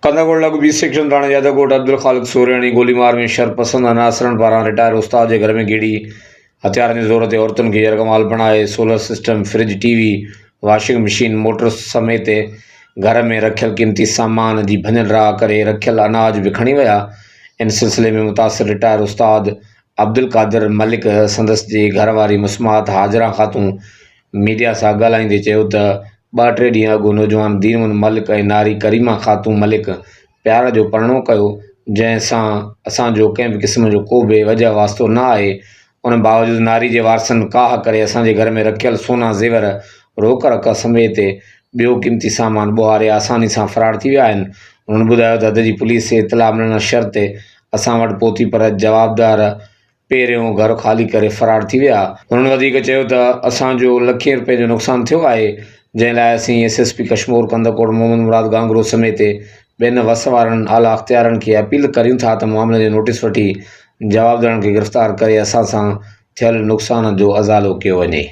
ڪنڌڪوٽ لڳ B section ٿاڻي جي اڌ ڳوٺ عبدالخالق سورياڻي گولي مار ۾ شرپسند عناصرن پاران رٽائر استاد جي گهر ۾ گهڙي هٿيارن جي زور تي عورتن کي يرغمال بڻائي solar system, fridge, T V, washing machine, motor سميت گهر ۾ رکيل قيمتي سامان جي ڀڃ ڊاهه ڪري رکيل اناج به کڻي ويا. ان سلسلي ۾ متاثر رٽائر استاد عبدالقادر ملڪ سندس جي گهر واري مسمات حاجره خاتون ميڊيا سان ڳالهائيندي چيو ته ٻه ٽي ڏينهن اڳ نوجوان دين محمد ملڪ ۽ ناري ڪريما خاتون ملڪ پيار جو پرڻو ڪيو جنهن سان اسان جو ڪنهن به قسم جو ڪو به وجهه واسطو نه آهي ان باوجود ناري جي وارثن ڪاهه ڪري اسان جي گهر ۾ رکيل سونا زيور روڪ رک سميت ٻيو قيمتي سامان ٻوهاري آساني سان فرار ٿي ويا آهن هنن ٻڌايو ته حد جي پوليس اطلاع ملڻ شرط اسان وٽ پهتي پر جوابدار پهريون گهر خالي ڪري فرار ٿي ويا. هنن وڌيڪ چيو ته اسان جو لکين رپين جو نقصان ٿيو آهي، جنهن لاء اسين S S P Kashmore Kandhkot Muhammad Murad Gangro سميت ٻين وس وارن اعليٰ اختيارن کي اپيل ڪريون ٿا ته معاملي جو نوٽيس وٺي جوابدارن کي گرفتار ڪري اسان سان ٿيل نقصان جو ازالو ڪيو وڃي.